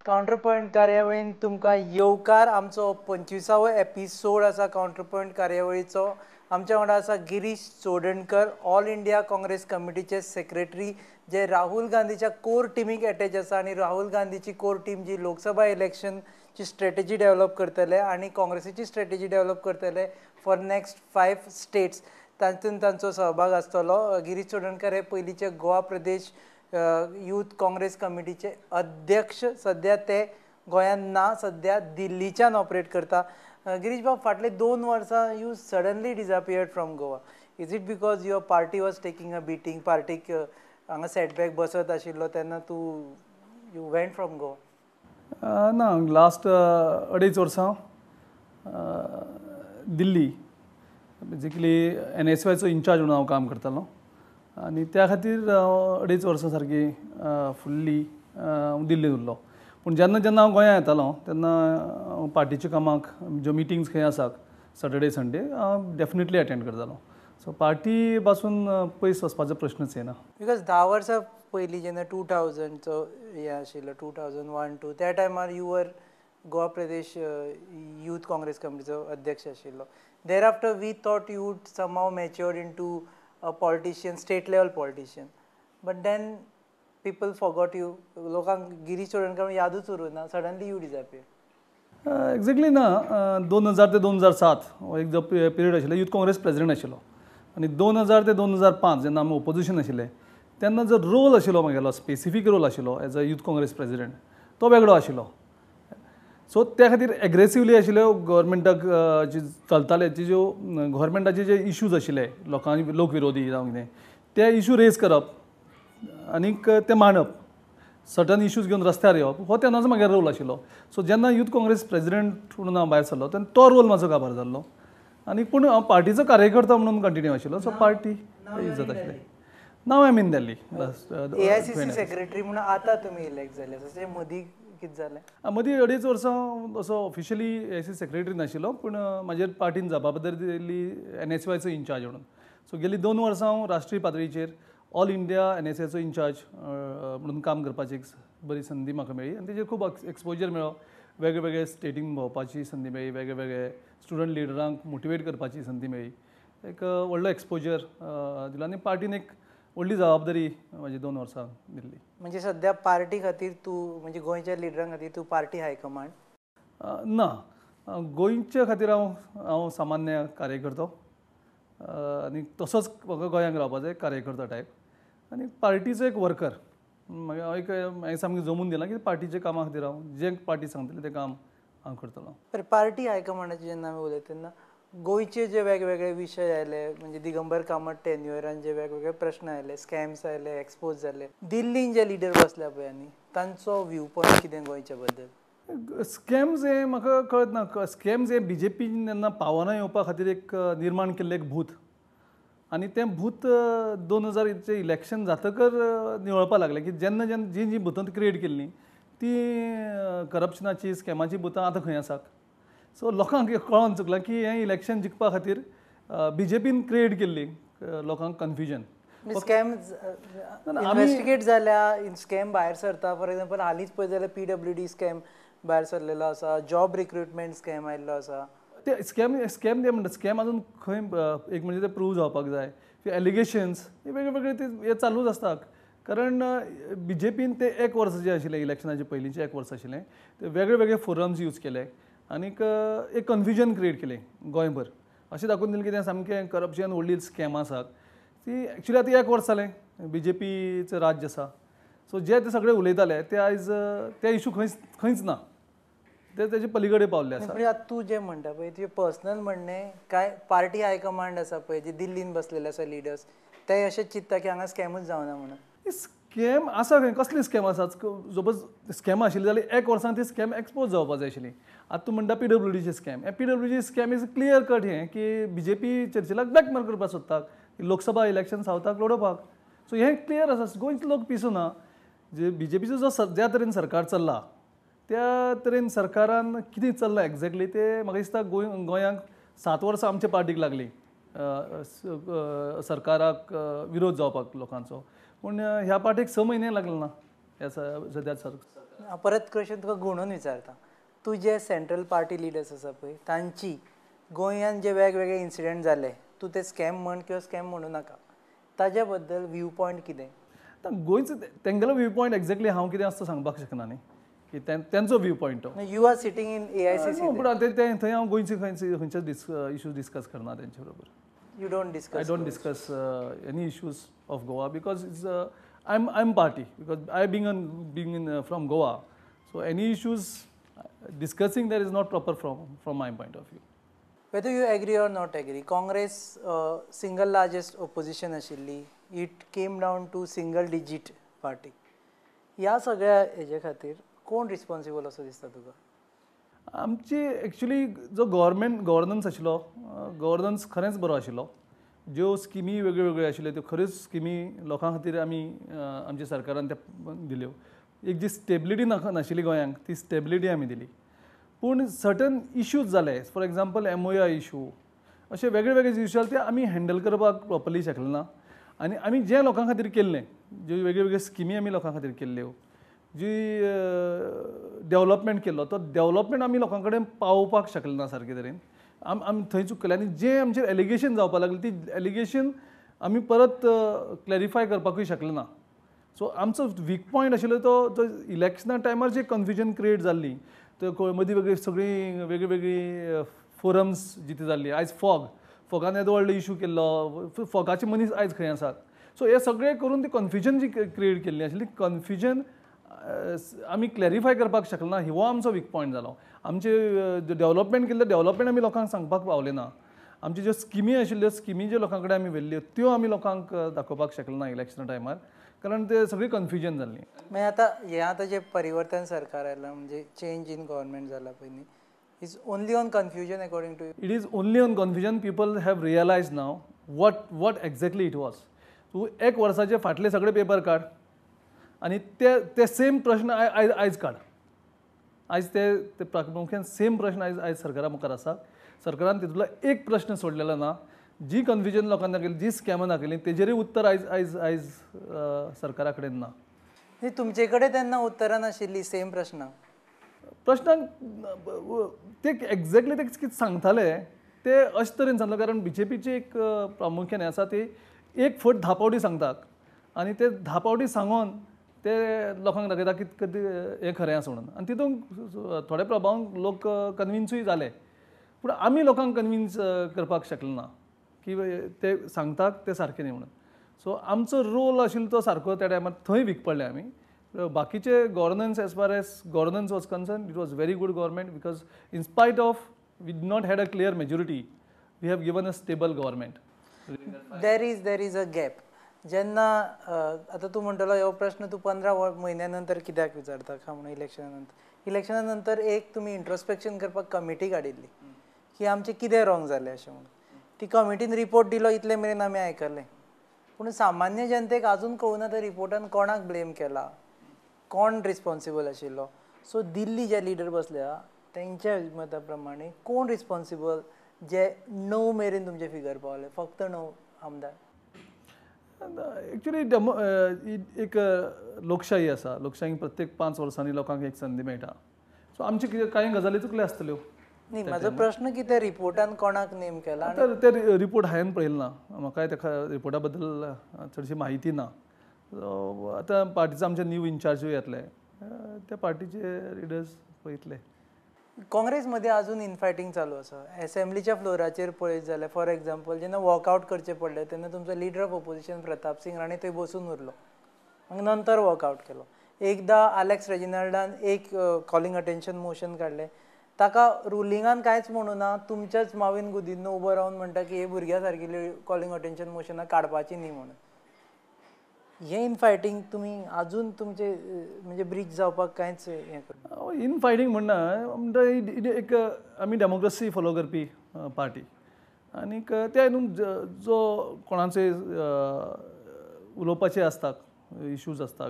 Counterpoint कार्यावळीन तुमकां येवकार. आमचो 25वो एपिसोड आसा काउंटरपॉइंट कार्यावळीचो. आमच्या वांगडा आसा गिरीश चोडणकर, ऑल इंडिया काँग्रेस कमिटीचे सेक्रेटरी, जे राहुल गांधीच्या कोर टिमीक एटॅच आसा आनी राहुल गांधीची कोर टीम जी लोकसभा इलेक्शनची स्ट्रेटजी डेव्हलप करतले आनी काँग्रेसीची स्ट्रेटजी डेव्हलप करतले फॉर नेक्स्ट 5 स्टेट्स, तातूंत तांचो सहभाग आसतलो. गिरीश चोडणकर हे पयलींचे गोवा प्रदेश यूथ काँग्रेस कमिटीचे अध्यक्ष, सद्या ते गोंयांत ना, सद्या दिल्लीच्यान ऑपरेट करता. गिरीश बाब, फाटले 2 वर्सां you suddenly disappeared from Goa. Is it because your party was taking a beating? पार्टीक हांगा सेटबॅक बसत आशिल्लो तेन्ना तूं you went from Goa? ना, लास्ट 2.5 वर्सां दिल्ली बेजिकली NSYचो इन्चार्ज म्हणून हांव काम करतालो आनी त्या खातीर 2.5 वर्सां सारकी फुल्ली दिल्लीन उरलो. पूण जेन्ना जेन्ना हांव गोंयांत येतालो तेन्ना हांव पार्टीच्या कामाक, ज्यो मिटिंग्स खंय आसात सॅटर्डे संडे, हांव डेफिनेटली अटेंड करतालो. सो पार्टी पासून पयस वचपाचो प्रश्नच येना. Because 10 वर्सां पयलीं जेन्ना 2000चो हें आशिल्लो, 2001 2, त्या टायमार you were Goa Pradesh youth Congress कमिटीचो अध्यक्ष आशिल्लो. There after we thought you would somehow matured into a politician, state level politician, but then people forgot you. लोकांक गिरीश चोडणकर यादूच उरूं ना. Suddenly you disappear. Exactly ना, 2000 ते 2007 हो एक जो पिरियड आशिल्लो, यूथ काँग्रेस प्रेजिडेंट आशिल्लो आनी 2000 ते 2005 जेन्ना आमी ओपोजिशन आशिल्ले तेन्ना जो रोल आशिल्लो म्हागेलो, स्पेसिफीक रोल आशिल्लो as a youth Congress president, तो वेगळो आशिल्लो. सो त्या खातीर एग्रेसिवली आशिल्ल्यो गव्हर्मेंटाक जी चलताले, जी ज्यो गव्हर्मेंटाचे जे इश्यूज आशिल्ले लोकां लोक विरोधी जावं कितें, ते इश्यू रेज करप आनीक ते मांडप, सर्टन इश्यूज घेवन रस्त्यार येवप, हो तेन्नाचो म्हागेलो रोल आशिल्लो. सो जेन्ना यूथ काँग्रेस प्रेजिडेंट म्हणून हांव भायर सरलो तेन्ना तो रोल म्हाजो काबार जाल्लो आनी पूण हांव पार्टीचो कार्यकर्ता म्हणून कंटिन्यू आशिल्लो. सो पार्टी यूज जाता आशिल्ली. Now I am in Delhi. AICC secretary म्हणून आतां तुमी इलेक्ट जाले, तशें मदीं कितें जालें? मदीं 2.5 वर्सां असो ऑफिशियली AICC secretary नाशिल्लो, पूण म्हाजेर पार्टीन जबाबदारी दिल्ली NSYचो इन्चार्ज म्हणून. सो गेली 2 वर्सां हांव राष्ट्रीय पातळीचेर ऑल इंडिया NSYचो इन्चार्ज म्हणून काम करपाची एक बरी संदी म्हाका मेळ्ळी आनी तेजेर खूब एक्सपोजर मेळ्ळो. वेगळे वेगळे स्टेटीन भोंवपाची संदी मेळ्ळी, वेगळे वेगळे स्टुडंट लिडरांक मोटिवेट करपाची संदी मेळ्ळी, एक व्हडलो एक्सपोजर दिलो आनी पार्टीन एक व्हडली जबाबदारी म्हाजी 2 वर्सां दिल्ली. म्हणजे सद्या पार्टी खातीर तूं, म्हणजे गोंयच्या लिडरां खातीर तूं पार्टी हायकमांड? ना, गोंयच्या खातीर हांव सामान्य कार्यकर्तो आनी तसोच म्हाका गोंयांत रावपाचो एक कार्यकर्तो टायप आनी पार्टीचो एक वर्कर. मागीर हांव एक हांवें सामकें जमून दिलां की पार्टीच्या कामा खातीर हांव जें पार्टी सांगतलें तें काम हांव करतलो. तर पार्टी हायकमांडाचें जेन्ना आमी उलयता तेन्ना गोंयचे जे वेगवेगळे विशय आयले, म्हणजे दिगंबर कामत टेन्युअरान जे वेगवेगळे प्रश्न आयले, स्कॅम्स आयले, एक्सपोज जाले, दिल्लीन जे लिडर बसल्या पळय आनी तांचो व्यू पॉयंट कितें गोंयच्या बद्दल? स्कॅम्स हे म्हाका कळत ना. स्कॅम्स हे BJPन जेन्ना पावना येवपा खातीर एक निर्माण केल्लें एक भूत आनी तें भूत 2000चें इलेक्शन जातकर निवळपा लागलें की जेन्ना जेन्ना जीं जीं भुतां क्रिएट केल्लीं ती करप्शनाची स्कॅमाची भुतां आतां खंय आसात. सो लोकांक कळोन चुकलां की हें इलेक्शन जिखपा खातीर BJPन क्रिएट केल्ली लोकांक कन्फ्युजन. स्कॅम इन्वेस्टिगेट जाल्या, स्कॅम भायर सरता. फॉर एग्जाम्पल हालींच पळय जाल्यार PWD scam भायर सरलेलो आसा, जॉब रिक्रुटमेंट स्कॅम आयिल्लो आसा. ते स्कॅम स्कॅम ते म्हणटा स्कॅम अजून खंय एक म्हणजे ते प्रूव जावपाक जाय. एलिगेशन्स हे वेगळे वेगळे ते हे चालूच आसता. कारण BJPन ते 1 वर्स जें आशिल्लें इलेक्शनाचे पयलींचें 1 वर्स आशिल्लें ते वेगळे वेगळे फोरम्स यूज केले आनीक एक कन्फ्युजन क्रिएट केलें गोंयभर. अशें दाखोवन दिलें की तें सामकें करप्शन व्हडली स्कॅम आसात ती एक्चुली आतां 1 वर्स जालें BJPचें राज्य आसा. सो जे ते सगळे उलयताले ते आयज ते इशू खंयच खंयच ना, ते तेजे पलीकडे पावल्ले आसा. आतां तूं जें म्हणटा पळय तुजें पर्सनल म्हणणें काय पार्टी हायकमांड आसा पळय जे दिल्लीन बसलेले आसा लिडर्स ते अशें चिंत्ता की हांगा स्कॅमूच जावना म्हणून? स्कॅम आसा खंय, कसली स्कॅम आसा? सपोज स्कॅम आशिल्ली जाल्यार 1 वर्सान ती स्कॅम एक्सपोज जावपा जाय आशिल्ली. आतां तूं म्हणटा PWDचे स्कॅम, हे PWD scam is clear cut हें की BJP चर्चिलाक ब्लॅकमेल करपाक सोदता, लोकसभा इलेक्शन सावथाक लडोवपाक. सो हें क्लियर आसा. गोंयचे लोक पिसू ना. जे BJPचो जो ज्या तरेन सरकार चल्ला त्या तरेन सरकारान कितें चल्लां एक्झॅक्टली तें म्हाका दिसता गोंयांक 7 वर्सां आमच्या पार्टीक लागलीं सरकाराक विरोध जावपाक लोकांचो, पूण ह्या पार्टीक 6 म्हयने लागले ना ह्या सद्या सरकार. हांव परत क्वेश्चन तुका गुणून विचारता, तुजे सेंट्रल पार्टी लिडर्स आसा पळय तांची गोंयान जे वेगवेगळे इन्सिडंट जाले, तूं ते स्कॅम म्हण किंवा स्कॅम म्हणू नाका, ताज्या बद्दल व्यू पॉयंट कितें? आतां गोंयचो तेंगेलो व्यू पॉयंट एक्झॅक्टली हांव कितें आसता सांगपाक शकना न्ही, की तेंचो व्यू पॉयंट तो. You are sitting in AICC. पूण ते थंय हांव गोंयचे खंयचे खंयचे इश्यूज डिस्कस करना तेंचे बरोबर. You don't discuss. I don't discuss any issues of Goa because it's I'm party, because I being in from Goa, so any issues discussing there is not proper from my point of view. Whether you agree or not agree, Congress single largest opposition आशिल्ली, it came down to single digit party. ह्या सगळ्या हेजे खातीर कोण responsible असो दिसता तुका? आमची एक्चुली जो गव्हर्मेंट गव्हर्नन्स आशिल्लो, गव्हर्नन्स खरेंच बरो आशिल्लो. ज्यो स्किमी वेगळ्यो वेगळ्यो आशिल्ल्यो त्यो खऱ्योच स्किमी लोकां खातीर आमी आमच्या सरकारान त्या दिल्यो. एक जी स्टेबिलिटी नाशिल्ली गोंयांक, ती स्टेबिलिटी आमी दिली. पूण सर्टन इश्यूज जाले, फॉर एग्जाम्पल MOI issue, अशे वेगळे वेगळे इश्यू जाले ते आमी हँडल करपाक प्रॉपरली शकले ना. आनी आमी जें लोकां खातीर केल्लें, ज्यो वेगळ्यो वेगळ्यो स्किमी आमी लोकां खातीर केल्ल्यो, जी डेवलपमेंट केल्लो तो डेवलपमेंट आमी लोकां कडेन पावोवपाक शकले ना सारके तरेन. आमी थंय चुकले आनी जें आमचेर एलिगेशन जावपाक लागलें ती एलिगेशन आमी परत क्लॅरिफाय करपाकूय शकले ना. सो आमचो वीक पॉयंट आशिल्लो तो इलेक्शना टायमार जे कन्फ्युजन क्रिएट जाल्ली, त्यो मदीं वेगळी सगळीं वेगळी वेगळी फोरम्स जिती जाल्ली. आयज फोगान येदो व्हडलो इशू केल्लो, फोगाचे मनीस आयज खंय आसात. सो हे सगळें करून ती कन्फ्युजन जी क्रिएट केल्ली आशिल्ली, कन्फ्युजन आमी क्लॅरिफाय करपाक शकले ना. हो आमचो वीक पॉयंट जालो. आमचे डेवलपमेंट केल्लें डेवलपमेंट आमी लोकांक सांगपाक पावले ना. आमच्यो ज्यो स्किमी आशिल्ल्यो, स्किमी ज्यो लोकां कडेन आमी व्हेल्ल्यो त्यो आमी लोकांक दाखोवपाक शकले ना इलेक्शना टायमार, कारण ते सगळी कन्फ्युजन जाल्ली. मागीर आतां हें आतां जें परिवर्तन सरकार आयलां, म्हणजे चेंज इन गव्हर्मेंट जाला पळय न्ही, is only on confusion according to you? It is only on confusion. People have realise now what exactly it was. तूं एक वर्साचे फाटले सगळे पेपर काड आनी ते सेम प्रश्न आयज काड. आयज ते प्रामुख्यान सेम प्रश्न आयज सरकारा मुखार आसा. सरकारान तितूंतलो एक प्रश्न सोडलेलो ना. जी कन्फ्युजन लोकांक दाखयली, जी स्कॅमां दाखयली, तेजेरूय उत्तर आयज आयज आयज सरकारा कडेन ना. तुमचे कडेन तेन्ना उत्तरां नाशिल्लीं सेम प्रश्नांक? प्रश्नांक ते एक्झॅक्टली ते कितें सांगताले ते अशे तरेन सांगता, कारण बीजेपीची एक प्रामुख्यान आसा ती एक फट 10 फावटी सांगतात आनी ते 10 फावटी सांगून ते लोकांक दाखयता की हें खरें आसा म्हणून, आनी तितूंत थोड्या प्रभावान लोक कन्विन्सूय जाले. पूण आमी लोकांक कन्विन्स करपाक शकले ना की ते सांगतात ते सारकें न्ही म्हणून. सो आमचो रोल आशिल्लो तो सारको त्या टायमार थंय वीक पडले आमी. बाकीचे governance, as far as governance was concern, it was very good government, because in spite of we did not had a clear majority, we have given a stable government. There is a gap. जेन्ना आतां तूं म्हणटलो हो प्रश्न तूं 15 म्हयन्या नंतर कित्याक विचारता का म्हणून, इलेक्शना नंतर, इलेक्शना नंतर एक तुमी इंट्रोस्पेक्शन करपाक कमिटी काडिल्ली की आमचें कितें रॉंग जालें अशें म्हणून. ती कमिटीन रिपोर्ट दिलो इतले मेरेन आमी आयकलें, पूण सामान्य जनतेक आजून कळूना त्या रिपोर्टान कोणाक ब्लेम केला, कोण रिस्पॉन्सिबल आशिल्लो. सो दिल्ली जे लिडर बसल्या तेंच्या मता प्रमाणे कोण रिस्पॉन्सिबल जे 9 मेरेन तुमचे फिगर पावले, फक्त 9 आमदार? एक्चुली एक लोकशाही आसा, लोकशाही प्रत्येक 5 वर्सांनी लोकांक एक संदी मेळटा. सो आमचे कितें कांय गजाली चुकल्यो आसतल्यो. न्ही, म्हाजो प्रश्न की त्या रिपोर्टान कोणाक नेम केला? तर ते रिपोर्ट हांवें पळयलें ना, म्हाकाय त्या रिपोर्टा बद्दल चडशी म्हायती ना. आतां पार्टीचो आमचे न्यू इन्चार्जूय येतले, त्या पार्टीचे लिडर्स पळयतले. काँग्रेस मध्ये अजून इनफायटींग चालू आसा. एसेंब्लीच्या फ्लोराचेर पळयत जाल्यार फॉर एग्जाम्पल जेन्ना वॉकआउट करचें पडलें तेन्ना तुमचो leader of opposition Pratap Singh Rane थंय बसून उरलो, मागीर नंतर वॉकआउट केलो. एकदां आलेक्स रेजिनाल्डान एक कॉलिंग अटेन्शन मोशन काडलें, ताका रुलिंगान कांयच म्हणू ना, तुमच्याच माविन गुदिन्हो उबो रावन म्हणटा की हे भुरग्या सारकिल्ली कॉलिंग अटेन्शन मोशनां काडपाची न्ही म्हणून. हे इनफायटींग तुमी अजून तुमचे म्हणजे ब्रीच जावपाक कांयच हें करना? इनफायटींग म्हणना, म्हणटा एक आमी डेमोक्रेसी फॉलो करपी पार्टी, आनीक त्या हितून जो कोणाचे उलोवपाचे आसता, इश्यूज आसता,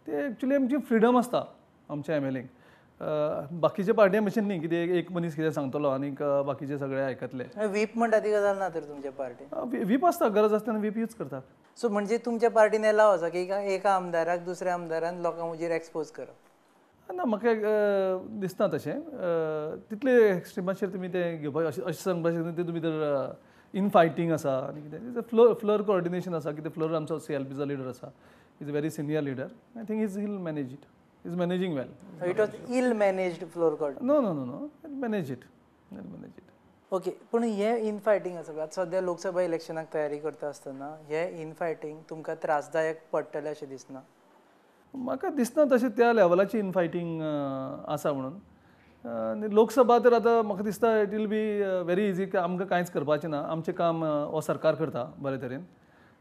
ते एक्चुली आमची फ्रिडम आसता आमच्या एम एल एक. बाकीच्या पार्ट्यां भशेन न्ही कितें एक मनीस कितें सांगतलो आनीक बाकीचे सगळे आयकतले. व्हीप म्हणटा ती गजाल ना तर तुमच्या पार्टीन? व्हीप आसता, गरज आसतना व्हीप यूज करतात. सो म्हणजे तुमच्या पार्टीन एलाव आसा की एका आमदाराक दुसऱ्या आमदारान लोकां हुजीर एक्सपोज करप? ना, म्हाका दिसना तशें. तितले एक्स्ट्रिमाचेर तुमी तें घेवपाक अशें सांगपाक शकता ते तुमी तर इनफायटींग आसा आनी कितें फ्लोर कोऑर्डिनेशन आसा कितें. फ्लोर आमचो सीएलपीचो लिडर आसा, is a very senior leader. I think he'll manage it, is managing well. It was ill managed floor coord? No no no no, manage it, manage it. Okay, पूण हें इनफायटींग आसा आतां सद्या लोकसभा इलेक्शनाक तयारी करता आसतना हें इनफायटींग तुमकां त्रासदायक पडटलें अशें दिसना? म्हाका दिसना तशें त्या लेवलाची इनफायटींग आसा म्हणून. आनी लोकसभा तर आतां म्हाका दिसता it will be very easy. आमकां कांयच करपाचें ना, आमचें काम हो सरकार करता बरे तरेन.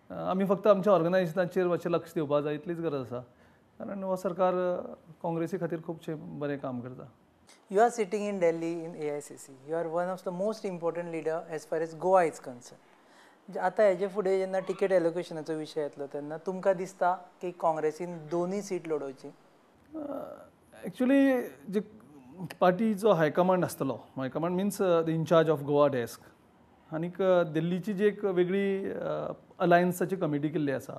आमी फक्त आमच्या ऑर्गनायजेशनाचेर मातशें लक्ष दिवपाक जाय इतलीच गरज आसा, कारण हो सरकार काँग्रेसी खातीर खुबशें बरें काम करता. You are sitting in Delhi in AICC. You are one of the most important leader as far as Goa is concerned. आतां हेजे फुडें जेन्ना टिकेट एलोकेशनाचो विशय येतलो तेन्ना तुमकां दिसता की काँग्रेसीन दोनूय सीट लडोवची? एक्चुली जे पार्टीचो हायकमांड आसतलो, high command means the incharge of Goa desk, आनीक दिल्लीची जी एक वेगळी अलायन्साची कमिटी केल्ली आसा,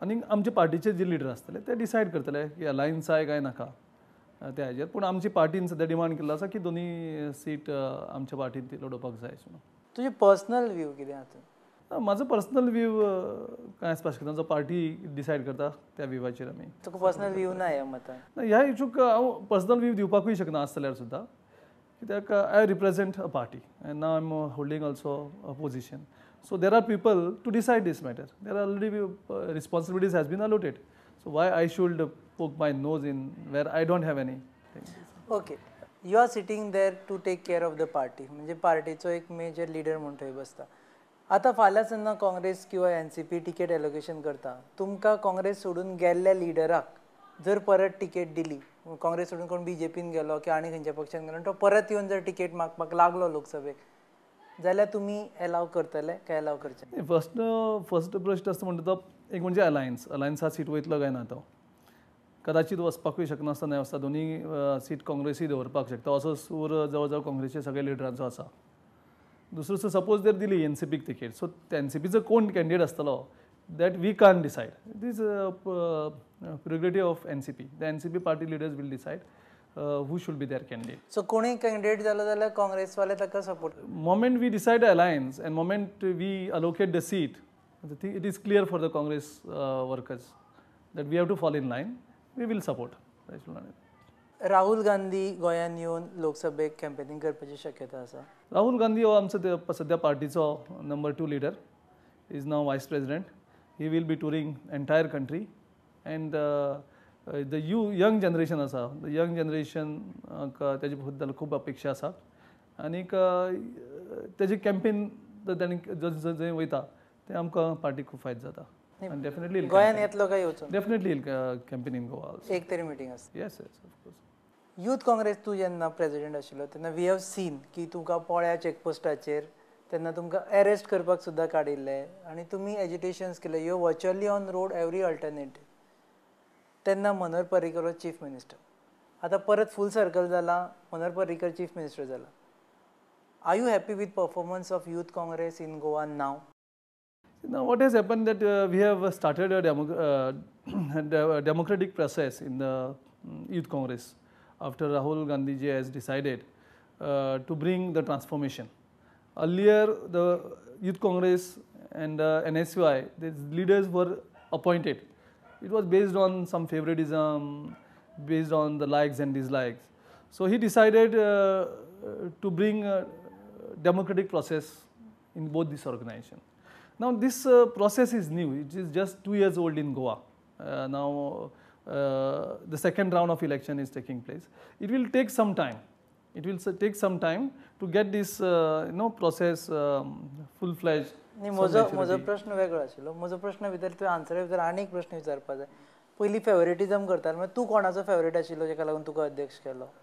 आनी आमचे पार्टीचे जे लिडर आसतले ते डिसायड करतले की अलायन्स जाय काय नाका त्या हाजेर. पूण आमची पार्टीन सद्या डिमांड केल्लो आसा की दोनूय सीट आमच्या पार्टीन ती लडोवपाक जाय अशें म्हणून. तुजें पर्सनल व्यू कितें हातूंत? म्हाजो पर्सनल व्यू कांय आसपाक शकना, जो पार्टी डिसायड करता त्या व्यूवाचेर आमी. तुका पर्सनल व्यू ना ह्या मतान? ना, ह्या इशूक हांव पर्सनल व्यू दिवपाकूय शकना आसत जाल्यार सुद्दां, कित्याक I represent a party and now I am holding also a position. So there are people to decide this matter. There are already responsibilities has been allotted. So why I should poke my nose in where I don't have anything. Okay, you are sitting there to take care of the party, म्हणजे पार्टीचो एक major leader म्हूण थंय बसता. आतां फाल्यां जेन्ना काँग्रेस किंवा NCP ticket allocation करता, तुमकां काँग्रेस सोडून गेल्ल्या लिडराक जर परत टिकेट दिली, काँग्रेस सोडून कोण बीजेपीन गेलो किंवा आनी खंयच्या पक्षान गेलो, तो परत येवन जर टिकेट मागपाक लागलो लोकसभेक जाल्यार तुमी एलाव करतले काय एलाव करचे? फर्स्ट प्रश्न आसता म्हणटा तो एक म्हणजे अलायन्स, अलायन्सा सीट वयतलो काय ना, तो कदाचित वचपाकूय शकना आसता, आसता दोनूय सीट काँग्रेसूय दवरपाक शकता असो सूर जवळ जवळ काँग्रेसचे सगळे लिडरांचो आसा. दुसरो सपोज जर दिली एनसीपीक तिकेट, सो एनसीपीचो कोण कॅन्डिडेट आसतलो that we can't decide. It is prerogative of NCP. The NCP party leaders will decide who should be their candidate. So कोणूय कॅन्डिडेट जालो जाल्यार काँग्रेसवाले ताका support. Moment we decide alliance and moment we allocate the seat, it is clear for the Congress workers that we have to fall in line, we will support. Rahul Gandhi गोंयांत येवन लोकसभेक campaigning करपाची शक्यता आसा? राहुल गांधी हो आमचो सद्या पार्टीचो number 2 leader, is now vice president. He will be touring entire country and the young generation आसा, the young generation ताजे बद्दल खूब अपेक्षा आसा आनीक ताजी कॅम्पेन ताणी जंय वयता तें आमकां पार्टीक खूब फायदो जाता. आनी डेफिनेटली गोंयांत येतलो काय येवचो? Definitely campaign in Goa also. एक तरी मिटींग आसता. Yes yes, of course. Youth Congress तूं जेन्ना प्रेजिडेंट आशिल्लो तेन्ना we have seen की तुका पोळ्या चॅकपोस्टाचेर तेन्ना तुमकां अरेस्ट करपाक सुद्दां काडिल्ले आनी तुमी एजिटेशन्स केले, you virtually on road every alternative. तेन्ना Manohar Parrikar was chief minister, आतां परत फूल सर्कल जाला, मनोहर पर्रीकर चीफ मिनिस्टर जाला. Are you happy with performance of Youth Congress in Goa now? Now what has happened that we have started a democratic process in the Youth Congress after Rahul Gandhi ji has decided to bring the transformation. Earlier the Youth Congress and NSUI, the leaders were appointed. It was based on some favoritism, based on the likes and dislikes. So he decided to bring a democratic process in both this organization. Now this process is new, it is just 2 years old in Goa. Now the second round of election is taking place. It will take some time. It will take some time to get this process full-fledged. म्हजो प्रश्न वेगळो आशिल्लो. म्हजो प्रश्न भितर तुवें आन्सरा भितर आनी एक प्रश्न विचारपाक जाय. पयलीं फेवरेटिजम करताले, मागीर तूं कोणाचो फेवरेट आशिल्लो जेका लागून तुका अध्यक्ष केलो?